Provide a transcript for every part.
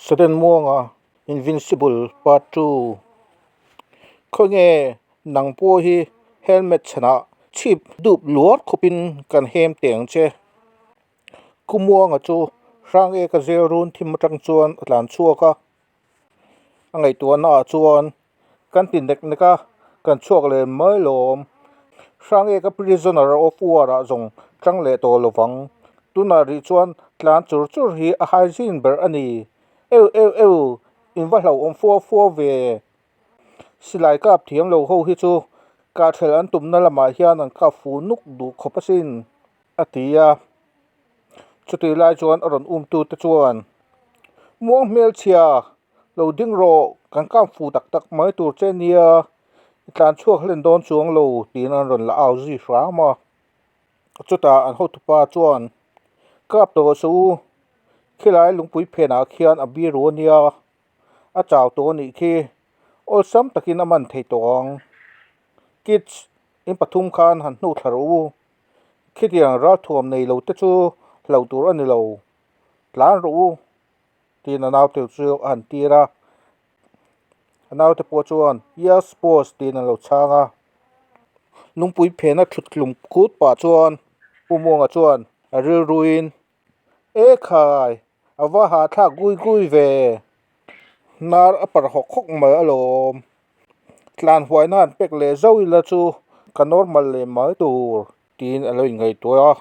Sudden Muanga Invincible Part 2 Khawnge nang pawh hi helmet chhanah chhip dup luar khawpin kan hem teh ang che. Ku Muanga chu hrang eka zel run thim atang chuan a tlan chhuak a. A ngaihtuahna ah chuan kan ti nek nek a, kan chhuak leh mai lawm. Hrang eka prisoner of war ah zawng tang leh tawh lo vang. Tunah rih chuan tlan chur chur hi a hygiene ber a ni. Eu eu eu, in va hlauhawm fua fua ve. Silai kap thiam lo ho hi chu kahthlel an tumna lamah hian an kap fu nuk duh khawp asin, a ti a. Chutih lai chuan a rawn umtute chuan, Muang hmelchhia, lo ding rawh, kan kap fu tak tak mai tur che nia, i tlan chhuak hlen dawn chuang lo, tiin an rawn la au zui hram a. Chutah an hotupa chuan, Kap tawh suh u, khilai lungpui phenah khian a biru a nia, a chau tawh a nih khi, awlsam takin a man thei tawh ang. Kids, in pathum khan han hnuh thla rawh u. Khitiang ralthuam nei lo te chu hlauh tur a ni lo. Tlan rawh u, tiin a naute chu a han tir a. A naute pawh chuan, Yes, boss, tiin a lo chhang a. Lungpui phena thut hlum kut pah chuan Pu Muanga chuan a rilruin, E khai, a va hahthlak gui gui ve. Hnar a par hawk hawk mai alawm. Tlan huaina an pek leh zauh ila chu ka normal leh mai tur tiin a lo inngaihtuah a.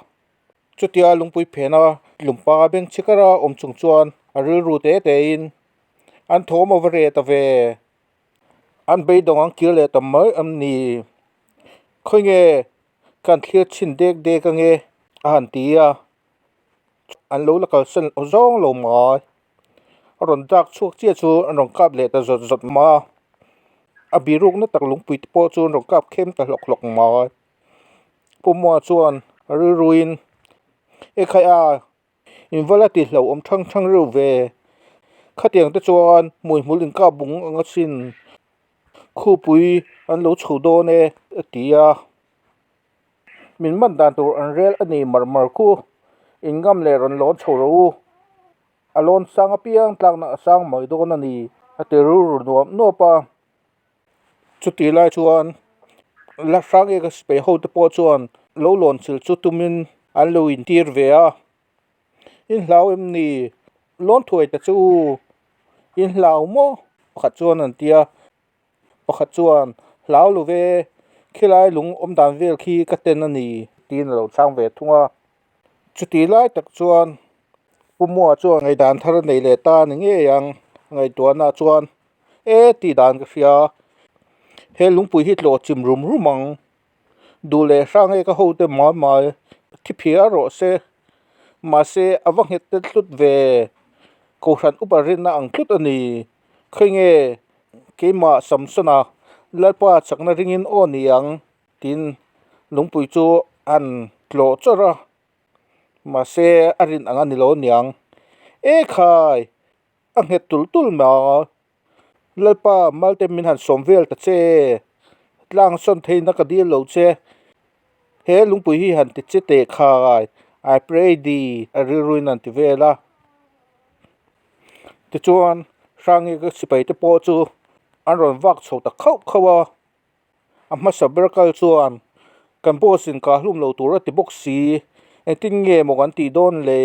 Chutia lungpui phena tlumpa beng chhikara awm chung chuan a rilru te tein an thawm a va reh ta ve. An beidawng an kir leh ta mai em ni? Khawnge kan thlir chhin dek dek ange a han ti a. An lo la kalsan zawng lo mai. A rawn dak chhuak chiah chu an rawn kap leh ta zawt zawt mai a. A birukna tak lungpui te pawh chu an rawn kap khem ta hlawk hlawk mai. Pu Mua chuan a rilruin, Ekhai a, in va la ti hlauhawm thang thang reuh ve. Khatiang te chuan hmuihmul inkap bung ang asin. Khupui an lo chho dawn e, a ti a. Min man dan tur an rel a ni mar mar khu. In ngam leh rawn lawn chho rawh u. A lawn sang apiang tlakna a sang mai dawn a ni, a ti rilru nuap nuap a. Chutih lai chuan la hrang eka sipai ho te pawh chuan lo lawn chil chu tumin an lo intir ve a. In hlau em ni? Lawn thuai ta che u. In hlau maw? Pakhat chuan an ti a. Pakhat chuan, Hlau lo ve, khilai lung awm dan vel khi ka ten a ni, tiin a lo chhang ve thung a. Chutih lai tak chuan Pu Mua chuan ngaihdan thar a nei leh ta a ni ngei ang, a ngaihtuahna chuan, E, tih dan ka hria, he lungpui hi tlawh chim rum rum ang, duh leh hrang e ka hote mai mai thi phiar rawh se, mahse a va nghet tel tlut ve, Kohhran upa rinna ang tlut a ni. Khawnge keimah Samsona Lalpa chakna ringin aw ni ang tiin lungpui chu an tlawh chawrh a, mahse a rin ang a ni lo niang. E khai! A nghet tul tul mai. Lalpa malte min han sawm vel ta che, tlang sawn theihna ka dil lo che. He lungpui hi han ti che teh khai, I pray thee a rilruin an ti vel a. Tichuan Hrangi ka sipai te pawh chu an rawn vak chho ta khauh khauh a, a hmasa ber kal chuan kan boss in kah hlum lo tur a ti bawk si, engtin nge maw kan tih dawn le?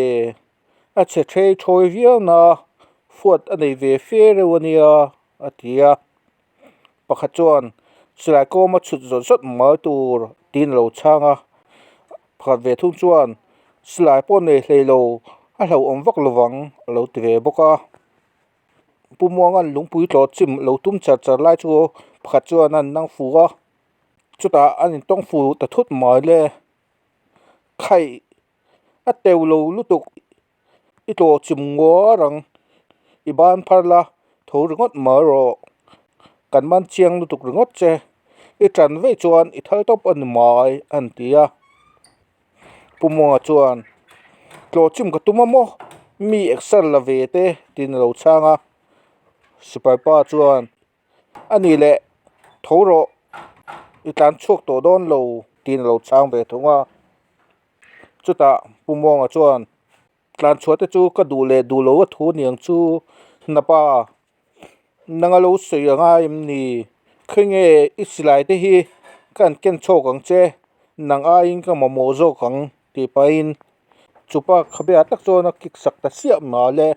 A chhe thei thawi viau na, fuat a nei ve fe reuh a nia a ti a. Pakhat chuan silai kawma chhut zawt zawt mai tur tiin a lo chhang a, pakhat ve thung chuan silai pawh nei hlei lo a hlauhawm vak lovang a lo ti ve bawk a. Pu Muanga'n lungpui tlawh chim lo tum char char lai chu pakhat chuan a nang fu a, chutah an intawng fu ta thut mai le. Khaih a teu lo lutuk. I tlawh chim nguar ang, i ban phar la tho ringawt mai rawh. Kan man chiang lutuk ringawt che, i tan veih chuan i thal tawp a ni mai a han ti a. Pu Muanga chuan, Tlawh chim ka tum a maw? Mi exer la ve te tiin a lo chhang a. Sipai pa chuan, A nih leh tho rawh, i tlan chhuak tawh dawn lo tiin a lo chhang ve thung a. Chutah Pu Muanga chuan, Tlan chhuah te chu ka duh leh duh lo a thu aniang chu, Hnapa, nanga lo sawi a ngai em ni? Khawnge i silai te hi ka han ken chhawk ang che, nang aiin ka mamawh zawk ang tih pahin chupa khabeah tak chuan a kick sak ta siah mal e.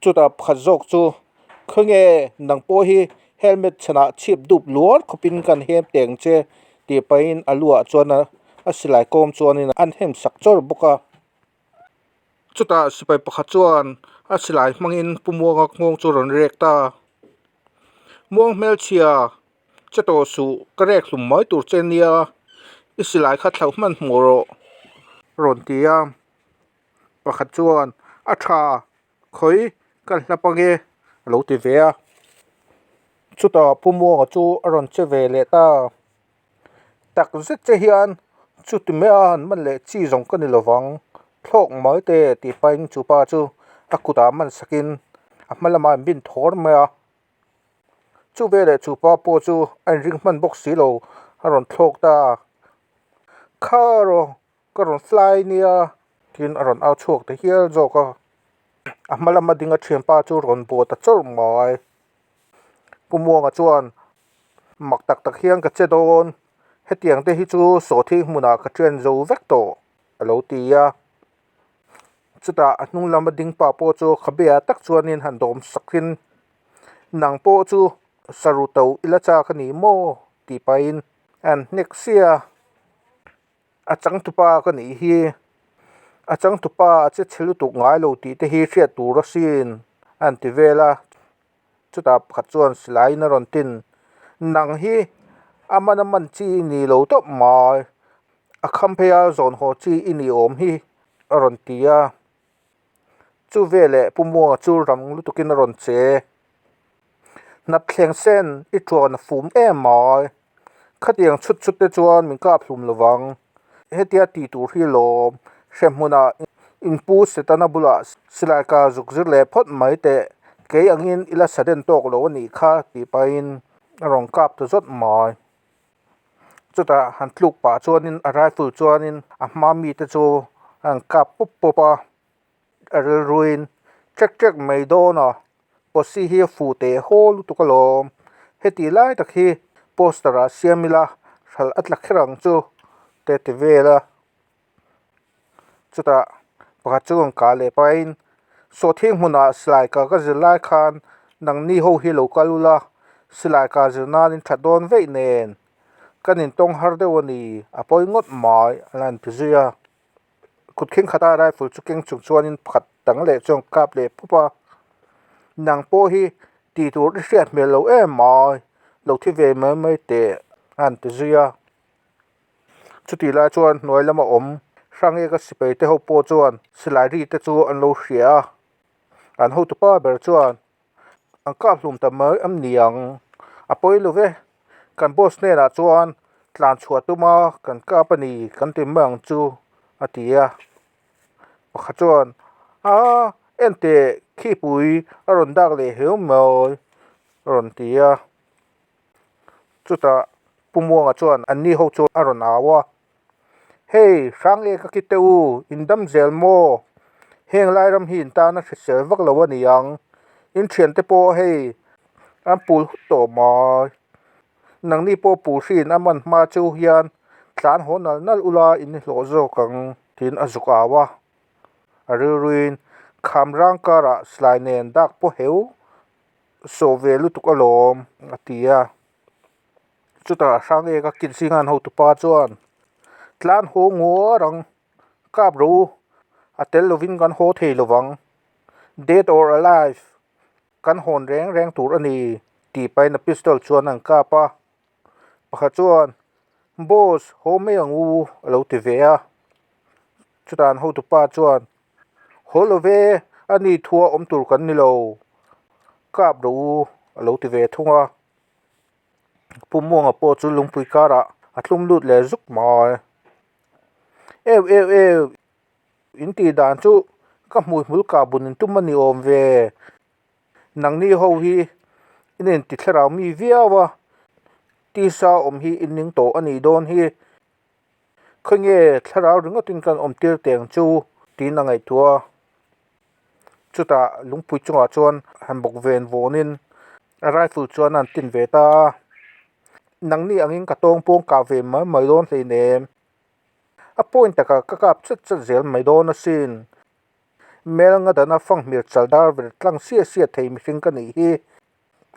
Chutah pakhat zawk chu khawnge nang pawh hi helmet chhanah chhip dup luar khawpin kan hem teng che tih pahin a luah chuan a silai kawm chuanin an hem sak chawr bawk a. Chutah sipai pakhat chuan a silai hmangin Pu Muanga nghawng chu a rawn rek ta. Muang hmelchhia che tawh suh ka rek hlum mai tur che nia i silai kha thlauh hman hmuh rawh a rawn ti a. Pakhat chuan a tha khawi ka hlap ange a lo ti ve a. Chutah Pu Muanga chu a rawn che ve leh ta. Tak zet che hian chuti mai a han man leh chi zawng ka ni lovang thlawk mai te tih pahin chu pa chu a kutah man sakin a hma lamah an bin thawr mai a. Chu veleh chu pa pawh chu a inring hman bawk si lo a rawn thlawk ta a, Kha rawh ka rawn fly nia tiin a rawn au chhuak ta hial zawk a. A hma lama ding a thianpa chu rawn bawh ta chawrh mai. Pu Muanga chuan Mak tak tak hian ka che dawn, hetiang te hi chu sawhthing hmunah ka ṭian zo vek tawh a lo ti a. Chutah a hnung lama ding pa pawh chu khabeah tak chuanin han dawm sakin, Nang pawh chu saru to i la chak a ni maw? tih pahin a han hnek sia. A changtupa ka nih hi, a changtupa a che chhe lutuk ngai lo tih te hi hriat tur asin a han ti vel a. Chutah pakhat chuan silaiin a rawn tin, Nang hi a man a man chi i ni lo tawp mai, a kham phei a zawn haw chi i ni awm hi a rawn ti a. Chu veleh Pu Muanga chu rang lutukin a rawn che. Hnap thleng sen i tuan a fum em mai, khatiang chhut chhut te chuan min kap hlum lovang, hetia ti tur hi lawm hre hmunah inpu Setana bulah silai ka zuk zir leh phawt mai teh, kei angin i la saden tawk lo a nih kha tih pahin a rawn kap ta zawt mai. Chutah han tluk pah chuanin a rifle chuanin a hma mite chu a han kap pawp pawp a. A rilruin trek trek mai dawn a, posi hi a fuh teh haw lutuk alawm. Heti lai tak hi poster ah siam ila hralh a tla kher ang chu te ti vel a. Chutah pakhat chu rawn kah leh pahin sawhthing hmunah silai kah ka zir lai khan nangni ho hi lo kal ula silai kah zir nan in that dawn veih nen kan intawng har deuh a ni a pawi ngawt mai a la inti zui a. Kut khing khata rifle chu keng chung chuanin pakhat dang leh chuan kap leh pup a, nang pawh hi tih tur i hriat hmel lo em mai, lo thi ve mai mai teh a han ti zui a. Chutih lai chuan hnuai lama awm Hrangeka sipai te ho pawh chuan silai ri te chu an lo hria a, an hotupa ber chuan An kap hlum ta mai em ni ang? A pawi lo ve. Kan boss hnenah chuan tlan chhuah tuma kan kap a ni kan ti mai ang chu a ti a. Pakhat chuan Aa enteh khipui a rawn dak leh heu mai a rawn ti a. Chutah Pu Muanga chuan anni ho chu a rawn au a. Hei, hrang e ka kite u, in dam zel maw? Heng lai ram hi in tan a hrisel vak lo a ni ang. In thiante pawh hei an pul hut tawh mai. Nangni pawh pul hriin a man hma chu hian tlan haw nal nal ula in ni hlawh zawk ang tiin a zuk au a. A rilruin kham rang karah silai nen dak pawh heu sawh ve lutuk alawm a ti a. Chutah Hrangeka kit zingan hotupa chuan tlan haw nguar ang, kap rawh u, a tel lovin kan haw thei lovang, dead or alive kan hawn reng reng tur a ni tih pahin a pistol chuan an kap a. Pakhat chuan Boss haw mai ang u a lo ti ve a, chutah an hotupa chuan haw lo ve a ni thua awm tur kan ni lo, kap rawh u a lo ti ve thung a. Pu Muanga pawh chu lungpui karah a tlum lut leh zuk mai. Eu eu eu, in tih dan chu ka hmui hmul kah bun in tum a ni awm ve. Nangni ho hi in inti thlarau mi viau a, tisa awm hi in ning tawh a nih dawn hi. Khawnge thlarau ringawtin kan awm tir teng chu tiin a ngaihtuah a. Chutah lungpui chungah chuan han bawk ven vawnin a rifle chuan a han tin ve ta a. Nangni angin ka tawng pawng kah ve mai mai dawn hleinem. A point takah ka kap chat chat zel mai dawn asin. Mel nga dana fanghmir chal dar ver tlang siah siah thei mihring ka nih hi.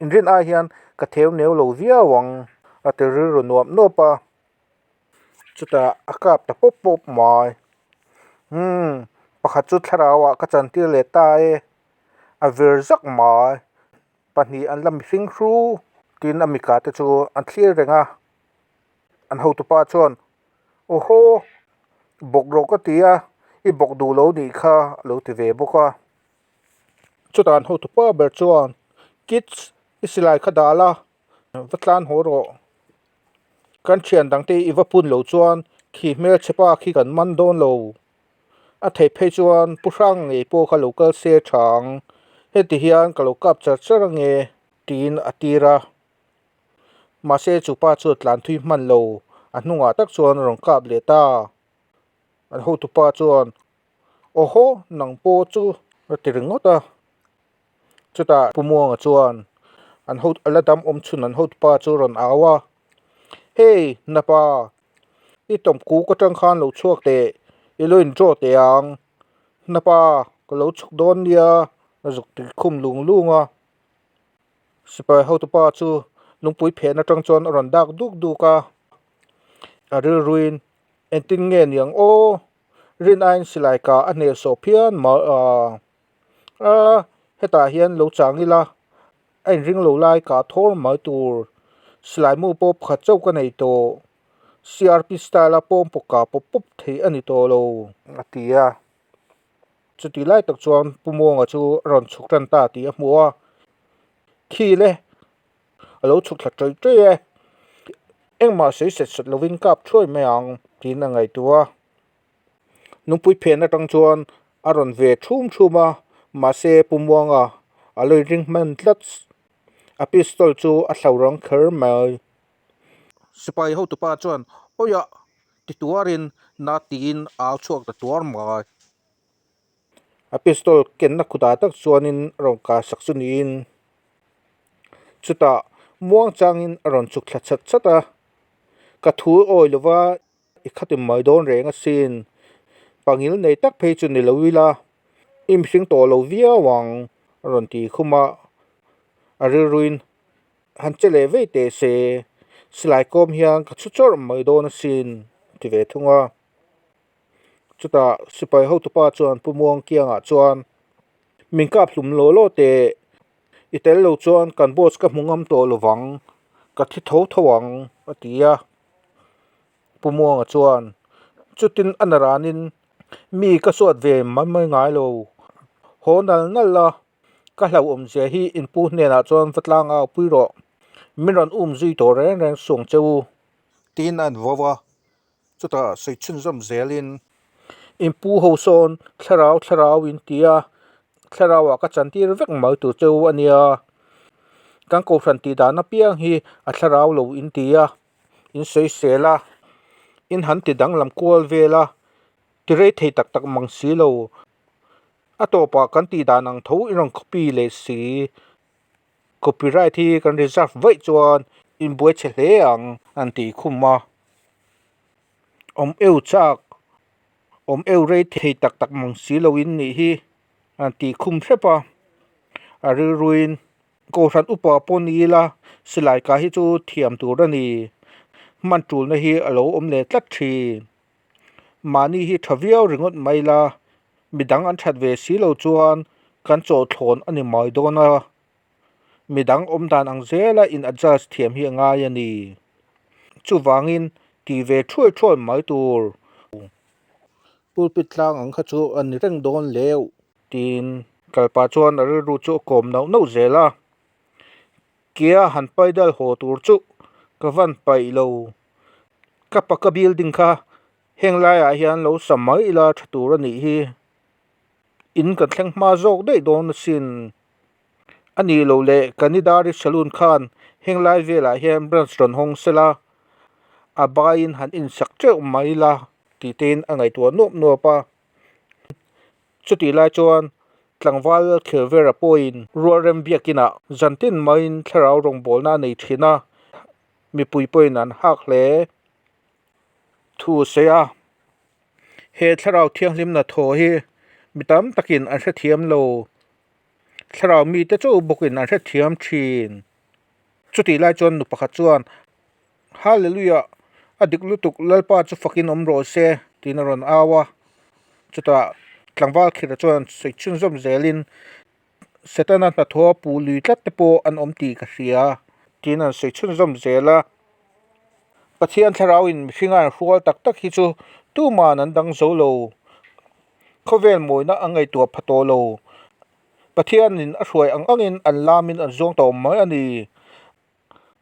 Inrin ai hian ka theu neu lo viau ang a ti rilru nuap nuap a. Chutah a kap ta pawp pawp mai. Umm pakhat chu thlarau ah ka chantir leh ta e. A vir zak mai. Pahnih an la mihring hru tin a mika te chu an thlir reng a. An hotupa chuan Awhaw bawk rawh ka ti a, i bawk duh lo nih kha a lo ti ve bawk a. Chutah an hotupa ber chuan Kids i silai kha dah la, va tlan haw rawh. Kan thian dangte i va pun lo chuan khi hmelchhe pa khi kan man dawn lo. A theih phei chuan Pu Hrang ngei pawh kha lo kal se tha ang, heti hian ka lo kap char char ange tiin a tir a. Mahse chu pa chu a tlan thui hman lo, a hnungah tak chuan a rawn kap leh ta. An hotupa chuan, Awhaw, nang pawh chu a ti ringawt a. Chutah Pu Muanga chuan an ho a la dam awm chhun an hotupa chu a rawn au a, Hey, Napa, i tawm kuk atang khan lo chhuak teh, i lo in draw teh ang. Napa, ka lo chhuk dawn nia, a zuk ti khum lung lung a. Sipai hotupa chu lungpui phen atang chuan a rawn dak duk duk a, a rilruin engtin nge niang aw, rin aiin silai kah a hnehsawh phian mai a, a hetah hian lo chang ila a inring lo lai kah thawr mai tur, silai mu pawh pakhat chauh ka nei tawh, CRP style a pawm pawh kah pawp pawp theih a ni tawh lo a ti a. Chuti lai tak chuan Pu Muanga chu a rawn chhuk tan ta tih a hmu a, Khi le, a lo chhuk thla ṭawih ṭawih e, engmah sawi set set lovin kap thuai mai ang tiin a ngaihtuah a. Lungpui phen atang chuan a rawn ve ṭhum ṭhum a, mahse Pu Muanga a lo inring hman tlat, a pistol chu a hlau rang kher mai. Sipai hotupa chuan, Awiah! Ti tuarin na tiin au chhuak ta tuar mai. A pistol kenna khutah tak chuanin a rawn kah sak chu niin chutah muang changin a rawn chhuk thla chat chat a. Ka thu awi lova i khatin mai dawn reng asin. Pangil nei tak phei chu ni lo ila i mihring tawh lo viau ang a rawn ti khum a. A rilruin Han che leh vei teh se, silai kawm hian ka chhu chawrh mai dawn asin a ti ve thung a. Chutah sipai hotupa chuan Pu Muang kiangah chuan, Min kap hlum law law teh, i tel lo chuan kan boss ka hmu ngam tawh lovang, ka thi tho tho ang a ti a. Pu Muanga chuan, Chutin a na ranin mi ka suat ve mai mai ngai lo, haw nal nal a, Ka hlauhawmzia hi inpu hnenah chuan va tlang au pui rawh. Min rawn um zui tawh reng reng suang che u. Tiin a invo a, chutah sawi chhunzawm zelin. Inpu ho sawn thlarau thlarau in ti a, thlarauah ka chantir vek mai tur che u a nia. Kan kohhran tih dan apiang hi a thlarau lo in ti a, in sawi sel a, in han ti danglam kual vel a, ti rei thei tak tak mang si lo. A tawpah kan tih dan ang tho i rawn copy leh si. Copyright hi kan reserve vaih chuan inbuai chhe hle ang an tih khum a. Awm eu chak, awm eu rei thei tak tak mang si loin nih hi an tih khum hrep a. A rilruin Kohhran upa pawh ni ila silai kah hi chu thiam tur a ni. Hman tulna hi a lo awm leh tlat thin. Mahni hi tha viau ringawt mai la, midang an that ve si lo chuan kan chawhthlawn a ni mai dawn a, midang awm dan ang zela in adjust thiam hi a ngai a ni. Chuvangin ti ve thuai thuai mai tur. Pulpit tlang ang kha chu a ni reng dawn leuh. Tiin kalpah chuan a rilru chu a kawm nauh nauh zel a, Kia han paidal haw tur chu ka van paih lo. Ka paka building kha heng laiah hian lo sa mai ila tha tur a nih hi. In kan thleng hma zawk daih dawn asin. A nih loh leh Kanidari saloon khan heng lai velah hian branch rawn hawng sela, a baiin han insak teuh mai ila tih tein a ngaihtuah nuap nuap a. Chutih lai chuan. Tlangval Lalkhilvera pawhin Rualrem Biakinah zantin maiin thlarau rawngbawlna a nei thin a, mipui pawhin an hak hle. Thu a sawi a, He thlarau thianghlim hnathawh hi mi tam takin an hrethiam lo. Thlarau mite chauh bawkin an hrethiam thin. Chutih lai chuan nu pakhat chuan, Hallelujah! A dik lutuk, Lalpa chu fakin awm rawh se, tiin a rawn au a. Chutah tlangval khirh chuan sawi chhunzawm zelin, Setana hnathawh a puh lui tlat te pawh an awm tih ka hria, tiin an sawi chhunzawm zel a. Pathian thlarauin mihringa an hrual tak tak hi chu tuman an dang zo lo. Khawvel mawina an ngaihtuah pha tawh lo. Pathianin a hruai ang angin an lamin an zawng tawh mai a ni.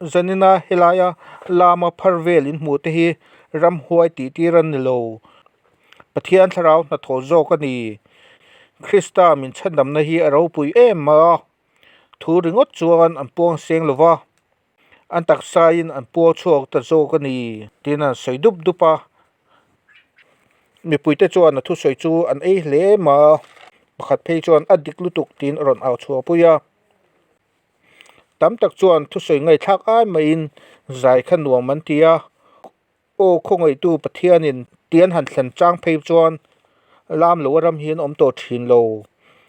Zanina helaia lama phar vel in hmuh te hi ramhuai tih tir an ni lo. Pathian thlarau hnathawh zawk a ni. Krista min chhandamna hi a ropui em a, thu ringawt chuan an puang seng lo va, an taksain an puang chhuak ta zawk a ni tiin an sawi dup dup a. Mipuite chuan a thusawi chu an ei hle em a, pakhat phei chuan a dik lutuk tiin a rawn au chhuahpui a. Tam tak chuan thusawi ngaihthlak ai maiin zai kha nuam an ti a, Aw khawngaihtu Pathianin ti an han thlen chang phei chuan lam lo a ram hi an awm tawh thin lo,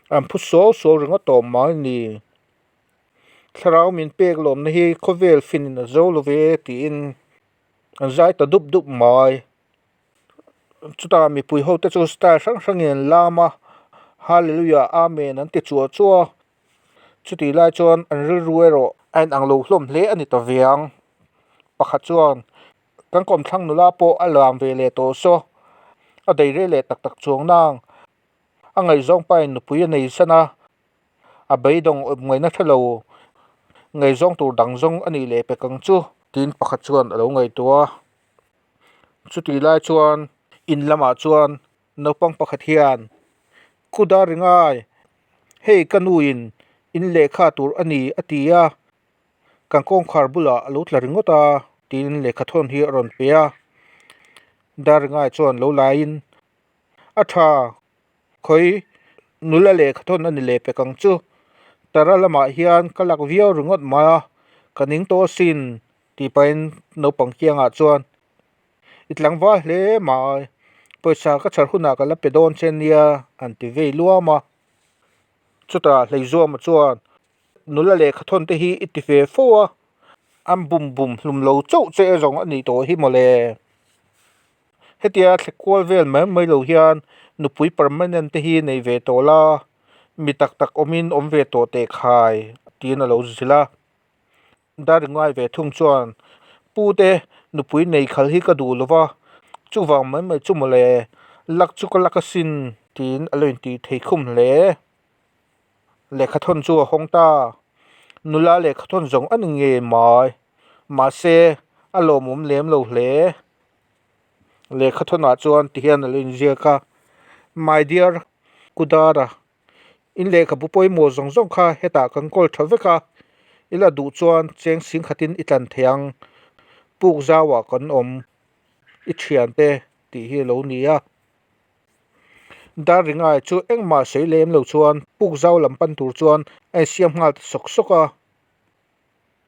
an phu suau suau ringawt tawh mai a ni. Thlarau min pek lawmna hi khawvel finin a zo lo ve tiin an zai ta dup dup mai. Chutah mipui hote chu style hrang hrangin an lam a, Hallelujah Amen an ti chuah chuah a. Chutih lai chuan an rilru erawh a inang lo hlawm hle a ni ta ve ang. Pakhat chuan kan kawmthlang nula pawh a lam ve leh tawh saw, a daih reh leh tak tak chuang nang. A ngaihzawng pain nupui a nei san a, a beidawng awm ngaihna hre lo, ngaihzawng tur dang zawng a nih leh pek ang chu tiin pakhat chuan a lo ngaihtuah a. Chutih lai chuan in lamah chuan Naupang pakhat hian, Ku dar ringai, hei ka nuin in lehkha tur a ni a ti a, kan kawngkhar bulah a lo tla ringawt a tiin lehkha thawn hi a rawn pe a. Dar ringai chuan lo laiin, A tha, khawi nula lehkha thawn a ni leh pek ang chu, tara lamah hian ka lak viau ringawt mai a, ka ning tawh asin tih pahin naupang kiangah chuan I tlangval hle mai, pawisa ka chhar hunah ka la pe dawn che nia an ti vei luam a. Chutah Hleizuama chuan nula lehkha thawn te hi i ti ve fo a, an bum bum hlum lo chauh che zawng a nih tawh hi mawle. Hetia thlek kual vel mai mai lo hian nupui permanent te hi nei ve tawh la, mi tak tak awmin awm ve tawh teh khai tiin a lo zilh a. Dar ngai ve thung chuan Pute nupui nei khal hi ka duh lo va, chuvang mai mai chu mawle, lak chu ka lak asin tiin a lo intih thei khum hle. Lehkha thawn chu a hawng ta, nula lehkha thawn zawng a ni ngei mai, mahse a lawmawm lem lo hle. Lehkha thawnah chuan tihian a lo inziak a, My dear Kudara, In lehkhabu pawimawh zawng zawng kha hetah kan kawl tha vek a, i la duh chuan cheng sing khatin i tlan thei ang, puk zauah kan awm i thiante tih hi a lo ni a. Dar ringai chu engmah sawi lem lo chuan puk zau lam pan tur chuan a insiam nghal ta sawk sawk a,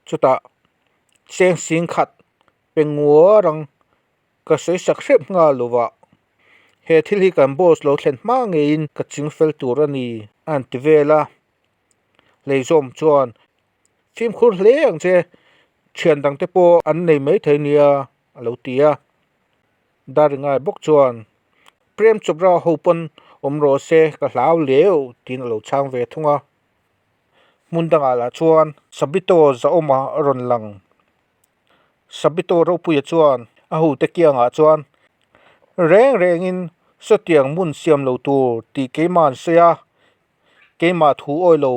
chutah cheng sing khat pe nguar ang Ka sawi sak hrep nghal lo va, he thil hi kan boss lo thlen hma ngeiin ka ching fel tur a ni a han ti vel a. Leizawm chuan, Fimkhur hle ang che, thian dangte pawh an nei maithei nia a lo ti a. Daringai bawk chuan, Prem Chopra ho pawn awm rawh se ka hlau leu tiin a lo chhang ve thung a. Hmun dangah lah chuan Sabito Zaawma a rawn lang. Sabito ropuia chuan a hote kiangah chuan reng rengin sawtiang hmun siam lo tur tih keimah an sawi a, keimah thu awi lo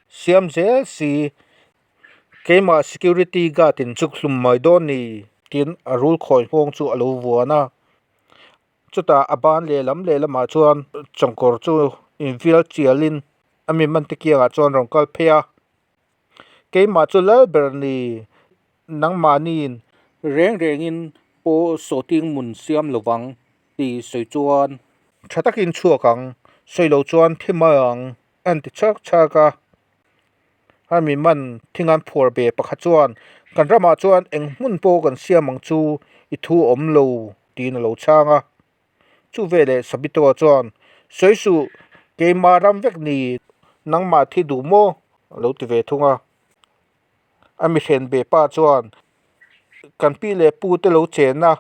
siam zel si, keimah security guard in chuk hlum mai dawn ni tiin a rul khawi nghawng chu a lo vuan a. Chutah a ban lehlam lehlamah chuan chawngkawr chu invial chialin a mi man te kiangah chuan rawn kal phei a. Keimah chu lal ber ni, nangmahniin reng rengin pawh sawhting mun siam lovang tih sawi chuan tha takin chhuak ang. Sawi lo chuan thi mai ang an ti chhak chhak a. A mi man thingan phuar be pakhat chuan kan ramah chuan eng hmun pawh kan siam ang chu i thu awm lo tiin a lo chhang a. Chu veleh Sabitoa chuan sawi suh keimah ram vek ni nangmah thi duh maw a lo ti ve thung a. A mi hren be pa chuan kan pi leh pu te lo chen a,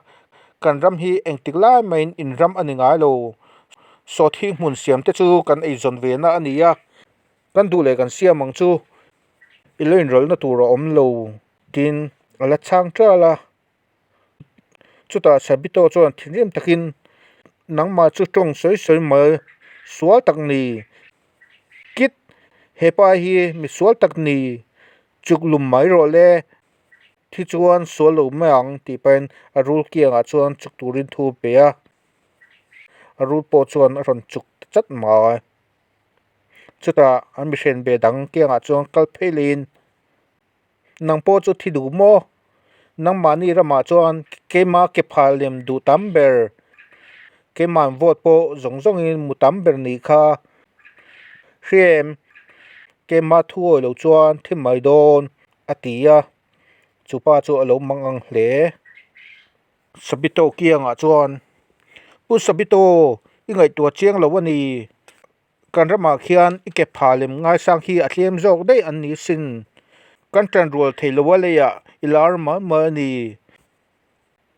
kan ram hi engtik lai maiin in ram a ni ngai lo. Sawhthing hmun siam te chu kan eizawn ve na a ni a, kan duh leh kan siam ang chu i lo inrawlhna tur a awm lo tiin a la chhang ṭal a. Chutah Sabito chuan thinrim takin nangmah chu tawng sawi sawi mai sual tak ni kit hepa hi mi sual tak ni chuk lum mai rawh le thi chuan sual lo mai ang tih pahin a rul kiangah chuan chuk turin thu a pe a a rul pawh chuan a rawn chuk ta chat mai chutah an mihring ve dang kiangah chuan kal phei lehin. Nang pawh chu thi duh maw? Nangmahni ramah chuan keimah ke phal lem duh tam ber, keima'n vote pawh zawng zawngin mu tam ber nih kha. Hria em? Keimah thu awi lo chuan thi mai dawn, a ti a. Chu pa chu a lo mang ang hle. Sabito kiangah chuan, Pu Sabito, i ngaihtuah chiang lo a ni. Kan ramah khian i ke pha lem ngaisang hi a tlem zawk daih an ni sin. Kan tan rual thei lo a leiah i lar mai mai a ni.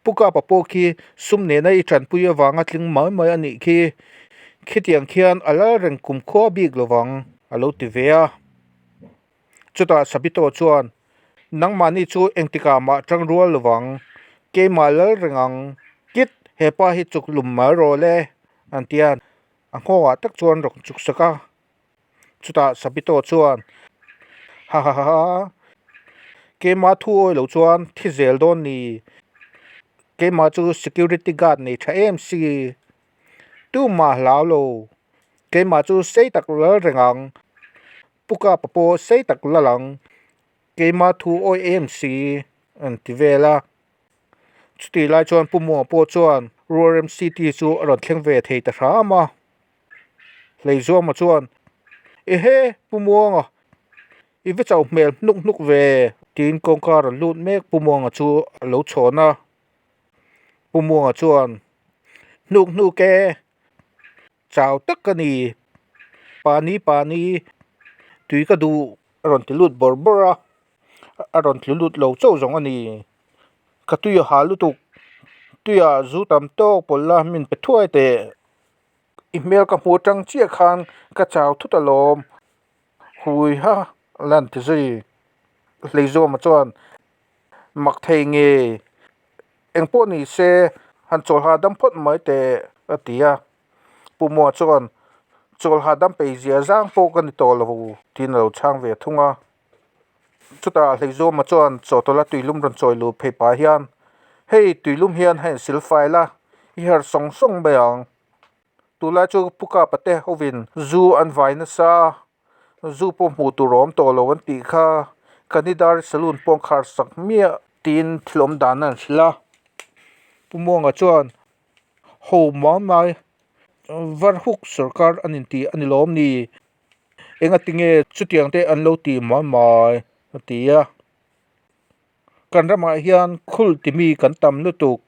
Pu Kapa pawh khi sum nena i tanpui avanga tling mai mai a nih khi. Khitiang khian a lal reng kumkhua bik lovang a lo ti ve a. Chutah Sabito chuan, Nangmahni chu engtikah mah tang rual lovang, keimah lal reng ang. Kit, hepa hi chuk lum mai rawh le, an ti a. A nghawngah tak chuan rawn chuk sak a, chutah Sabito chuan, Ha ha ha ha, keimah thu awi lo chuan thi zel dawn ni, keimah chu security guard nei tha em si, tumah hlau lo, keimah chu sei tak lal reng ang, Pu Kapa pawh sei tak lal ang, keimah thu awi em si, an ti vel a. Chutih lai chuan Pu Muang pawh chuan Ruarem City chu a rawn thleng ve thei ta hram a. Hleizuama chuan, Ehe, Pu Muanga, i va chauh hmel hnuk hnuk ve, tiin kawngka rawn lut mek Pu Muanga chu a lo chhawn a. Pu Muanga chuan, Hnuk hnuk e, chau tak ka ni, pani pani, tui ka duh, a rawn ti lut bawrh bawrh a. A rawn tlu lut lo chauh zawng a ni. Ka tui a ha lutuk. Tuiah zu tam tawk pawlh la min pe thuai teh. I hmel ka hmu atang chiah khan ka chau thut alawm. Hui ha lan ti zui. Hleizawma chuan mak thei nge engpawh ni se han chawl hahdam phawt mai teh a ti a. Pu Mua chuan chawl hahdam peih zia zang pawh ka ni tawh lo tiin a lo chhang ve thung a. Chutah Hleizawma chuan chawhtawlh a tuilum rawn chawi luh phei pah hian, Hei tuilum hian a insil fai la, i herh sawng sawng mai ang. Tunlai chu Pu Kapa te hovin zu an vai nasa a, zu pawh hmuh tur a awm tawh lo an tih kha, Kanidari saloon pawh an khar sak miah tiin thil awm dan an hrilh a. Pu Muanga chuan, Ho mai mai, Varhuk sawrkar an inti a ni lawm ni? Engati nge chutiang te an lo ti mai mai a ti a. Kan ramah hian khul ti mi kan tam lutuk.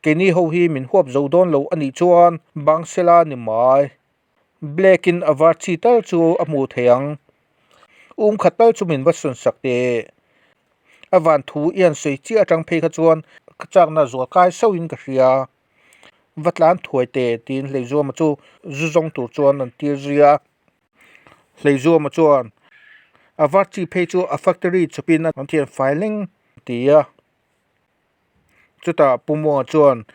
Keini ho hi min huap zo dawn lo a nih chuan bang sela ni mai. Black in a var chi tal chu a hmuh theih ang. Um khat tal chu min va sawn sak teh. A van thu i han sawi chiah atang phei kha chuan ka chakna zual kai sauhin ka hria. Va tlan thuai teh tiin Hleizuama chu zu zawng tur chuan an tir zui a. Hleizuama chuan a var chi phei chu a factory chawpin an thian fai leng a ti a. Chutah Pu Muanga chuan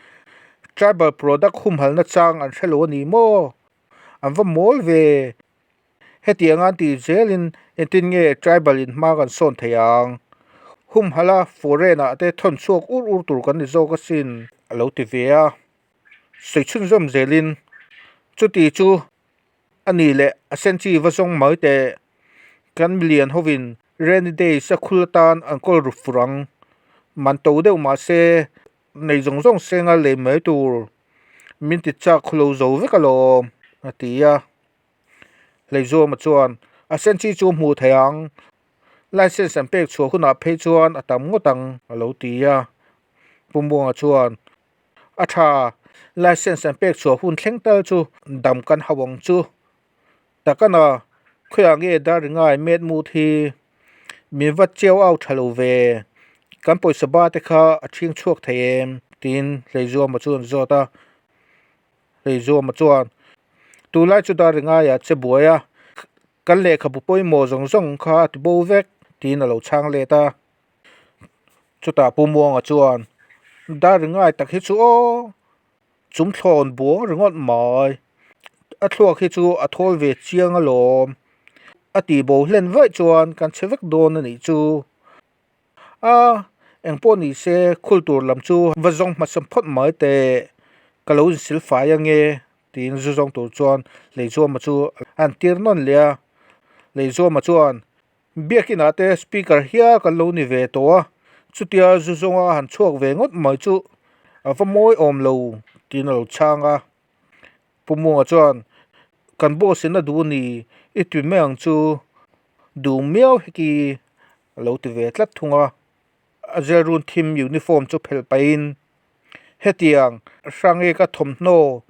tribal product humhalna chang an hre lo a ni maw? An va mawl ve. Hetiang an tih zelin engtin nge tribal in hma kan sawn thei ang? Humhalh a foreign ah te thawn chhuak ur ur tur kan ni zawk asin a lo ti ve a. Sawi chhunzawm zelin chuti chu a ni leh a senchi va zawng mai teh. Kan milian hovin rainy days a khul atan an kawl ru fur ang. Man to deuh mahse nei zawng zawng senga lei mai tur min ti chak khulo zo vek alawm A ti a. Hleizuama chuan, A sen chi chu hmuh theih ang, licence an pek chhuah hunah phei chuan a tam ngawt ang, a lo ti a. Pu Muanga chuan, A tha, licence an pek chhuah hun thleng tal chu dam kan hauh ang chu. Takana, khawiah nge Daringai met mut hi? Min va chiau au tha lo ve, kan pawisa ba te kha a chhing chhuak thei em? tiin Hleizuama chuan a zawt a. Hleizuama chuan, Tunlai chu Daringaia che buai a, kan lehkhabu pawimawh zawng zawng kha a ti bo vek, tiin a lo chhang let a. Chutah Pu Muanga chuan, Daringai tak hi chu aw! Chum thlawn buang ringawt mai. A thluak hi chu a thawl ve chiang alawm. A tih bo hlen vaih chuan kan chhe vek dawn a nih chu. A, engpawh ni se khul tur lam chu va zawng hmasa phawt mai teh. Ka lo insil fai ange tiin zu zawng tur chuan Leizuama chu a han tir nawn leh a. Leizuama chuan Biakinah te speaker hial kan lo ni ve tawh a, chutia zu zawnga han chhuak ve ngawt mai chu a va mawi awm lo tiin a lo chhang a. Pu Muanga chuan, Kan boss in a duh a ni, i ti mai ang chu, duh miau heki a lo ti ve tlat thung a. A zelrun thim uniform chu phelh pahin, Hetiang hrange ka thawmhnaw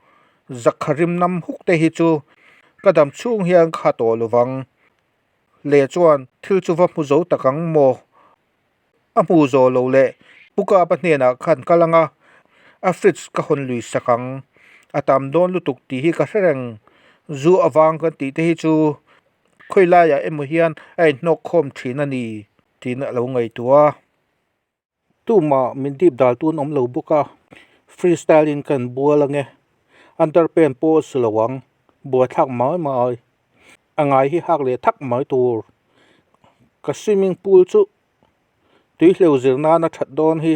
zakha rim nam huk te hi chu ka dam chhung hian ka ha tawh lovang. Leh chuan thil chu va hmu zo tak ang maw? A hmu zo lo leh Pu Kapa hnenah khan kal ang a, a fridge ka hawn lui sak ang. A tam dawn lutuk tih hi ka hre reng. Zu avang kan tih te hi chu khawi laiah emaw hian a inhnawk khawm thin a ni tiin a lo ngaihtuah a. Tumah min dip dal tun awm lo bawk a, freestyle in kan bual ange, underpant pawh a su lo ang, buaithlak mai mai, a ngai hi hak leh thak mai tur, ka swimming pool chu tui hleuh zir nan a that dawn hi,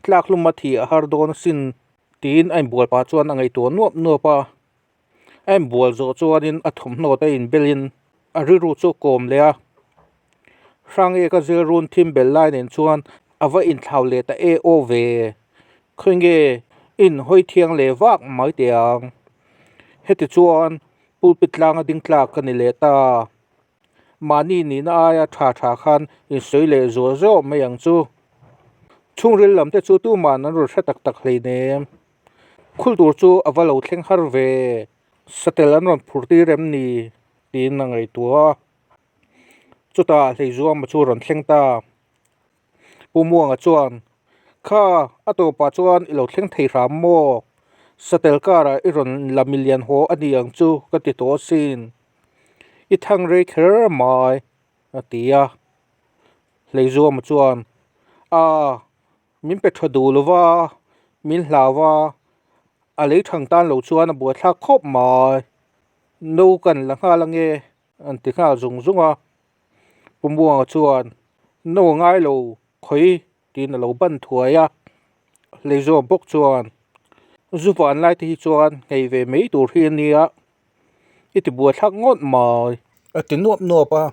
tlak hlum a thih a har dawn asin tiin a inbual pah chuan a ngaihtuah nuap nuap a, a inbual zawh chuanin a thawmhnaw te inbelin a rilru chu a kawm leh a. Hrange ka zir run thim bel lai nen chuan a va inthlau leh ta e aw ve. Khawi nge in hawi thiang leh vak mai teh ang. Heti chuan pulpit tlanga ding tlak ka ni leh ta. Mahni nihna aia tha tha khan insawi leh zuah zawh mai ang chu. Chhungril lam te chu tuman an rawn hre tak tak hleinem. Khul tur chu a va lo thleng har ve. Satel an rawn phur tir em ni? tiin a ngaihtuah a. Chutah Hleizuama chu rawn thleng ta. Pu Muanga chuan, Kha, a tawpah chuan i lo thleng thei hram maw? Satel karah i rawn la milian haw a ni ang chu ka ti tawh asin. I thang rei kher mai, a ti a. Hleizuama chuan, A, min pe tha duh lova, min hlau a, a lei thang tan lo chuan a buaithlak khawp mai. No kan la nghal ange. An ti nghal zung zung a, Pu Muanga chuan, No ngai lo khawi tiin a lo ban thuai a, Hleizawm bawk chuan, Zu van lai te hi chuan nghei ve mai tur hi a nia, i ti buaithlak ngawt mai. A ti nuap nuap a,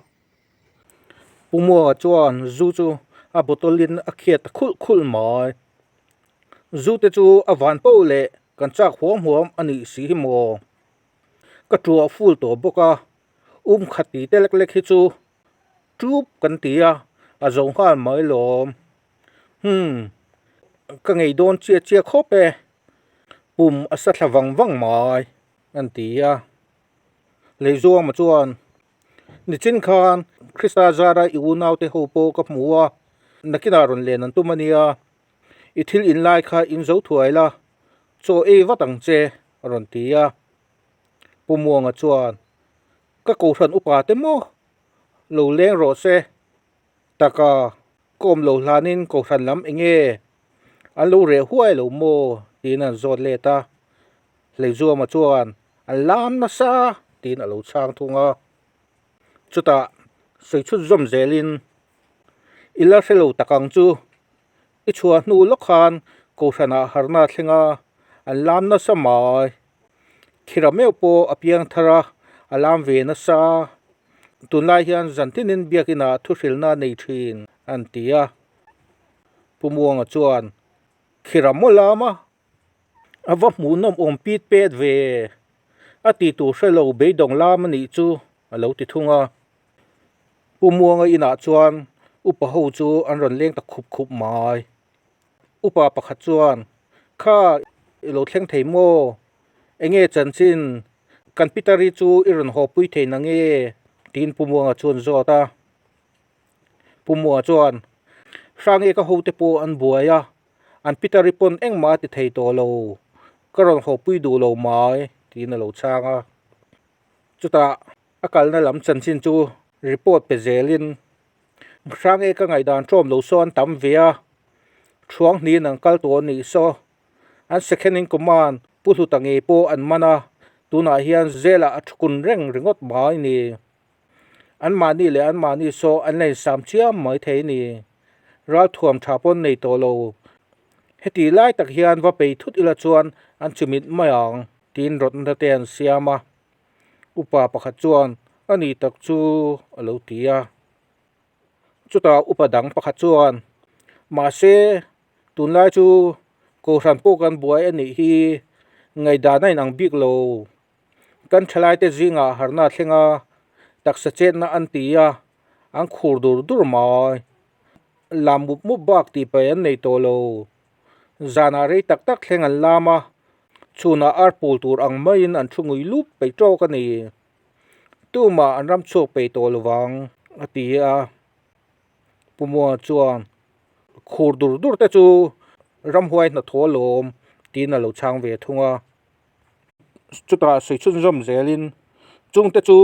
Pu Muanga chuan zu chu a bottle in a khiat ta khulh khulh mai. Zu te chu a van poh leh kan chak huam huam a nih si hi maw? Ka ṭuah ful tawh bawk a, um khat tih te lek lek hi chu ṭup kan ti a, a zo nghal mai lawm. Hum, ka ngei dawn chiah chiah khawp e, pum a sa thla vang vang mai an ti a. Leizuama chuan, Nichin khan Krista zara i unaute ho pawh ka hmu a, nakinah rawn len an tum a nia, i thil inlai kha in zo thuai la, chaw ei vat ang che. A rawn ti a. Pu Muanga chuan, Ka kohhran upa te maw? Lo leng rawh se. Taka, ka awm lo hlanin kohhran lam eng nge? An lo reh huai lo maw? tiin an zawt let a. Hleizuama chuan, An lam nasa, tiin a lo chhang thung a. Chutah, sawi chhut zawm zelin, I la hre lo tak ang chu. I chhuah hnu lawk khan kohhranah harna a thleng a, an lam nasa mai. Khira meuh pawh a piang thar a, a lam ve nasa. Tunlai hian zan tinin biakinah thuhrilna a nei thin, an ti a. Pu Muanga chuan, Khira maw lam a? A va hmuhnawm awm pit pet ve. A ti tur hre lo beidawng lam a nih chu a lo ti thung a. Pu Muanga inah chuan upa ho chu an rawn leng ta khup khup mai. Upa pakhat chuan, Kha, i lo thleng thei maw? Enge chanchin? Kan Pitari chu i rawn haw pui thei na nge? tiin Pu Muanga chuan zawt a. Pu Muanga chuan, Hrange ka hote pawh an buai a, an Pitari pawn engmah a ti thei tawh lo, ka rawn haw pui duh lo mai, tiin a lo chhang a. Chutah a kalna lam chanchin chu report pe zelin, Hrange ka ngaihdan ṭawm lo saw an tam ve a, ṭhuang hnihin an kal tawh a nih saw. An second in command Pu Hluta ngei pawh an man a, tunah hian zelah a ṭhukun reng ringawt mai ni. Anmahni leh anmahni saw an la insam chiam mai thei a ni. Ralthuam tha pawn nei tawh lo. Heti lai tak hian va pei thut ila chuan an chimit mai ang tiin rawtna te an siam a. Upa pakhat chuan a ni tak chu a lo ti a. Chutah upa dang pakhat chuan, Mahse, tunlai chu Kohhran pawh kan buai a nih hi, ngaihdan a inang bik lo. Kan thalaite zingah harna thleng a, taksa chetna an ti a, an khur dur dur mai. Lam mup mup bak tih paih an nei tawh lo. Zanah rei tak tak thleng an lam a, chhunah ar pul tur ang maiin an thu ngui lup peih tawk a ni. Tumah an ram chhuak peih tawh lo vang, a ti a. Pu Muanga chuan, Khur dur dur te chu ramhuai hnathawh alawm, tiin a lo chhang ve thung a. Chutah sawi chhunzawm zelin chungte chu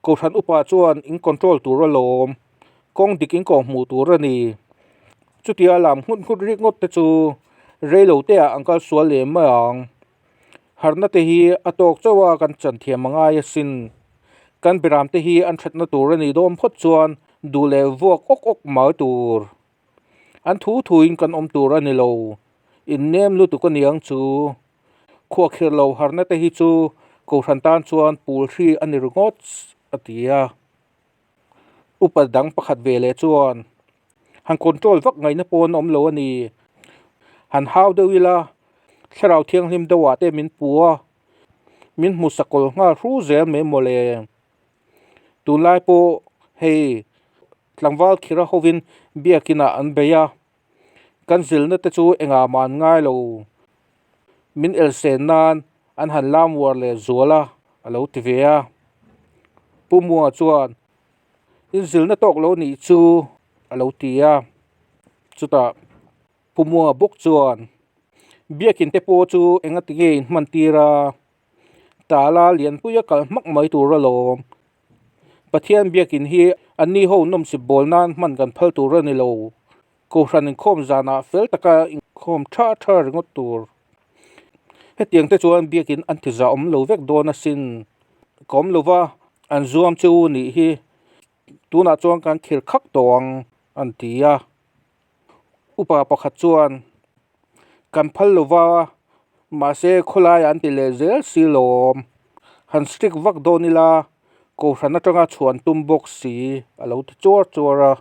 Kohhran upa chuan in control tur alawm, kawng dik in kawh hmuh tur a ni. Chutia lam nghut nghut rik ngawt te chu reilo te ah an kal sual leh mai ang. Harhna te hi a tawk chauh a kan chan thiam a ngai asin. Kan biram te hi an thatna tur a nih dawn phawt chuan duh leh vuak awk awk mai tur. An thu thuin kan awm tur a ni lo. Innem lutuk a niang chu. Khuahkhirh lo harna te hi chu Kohhran tan chuan pul hri a ni ringawt a ti a. Upa dang pakhat ve leh chuan han control vak ngaihna pawh an awm lo a ni. Han hau deuh ila thlarau thianghlim deuhah te min pu a, min hmu sakawl nghal hru zel mai mawle. Tunlai pawh hei tlangval khira hovin biakinah an bei a. Kan zilna te chu engah mah an ngai lo. Min elsen nan an han lam uar leh zual a, a lo ti ve a. Pu Muanga chuan, In zilna tawk lo nih chu, a lo ti a. Chutah Pu Muanga bawk chuan, Biakin te pawh chu engati nge in hman tir a? Tala lianpuia kal hmak mai tur alawm. Pathian biakin hi anni ho nawmsip bawl nan hman kan phal tur a ni lo. Kohhran inkhawm zanah fel taka inkhawm tha tha ringawt tur. Hetiang te chuan biakin an ti zah awm lo vek dawn asin. Ka awm lova an zuam chu nih hi tunah chuan kan thir khak tawh ang an ti a. Upa pakhat chuan kan phal lova mahse khawlaiah an ti leh zel si lawm. Han strict vak dawn ila Kohhran atanga chhuan tum bawk si a lo ti chuar chuar a.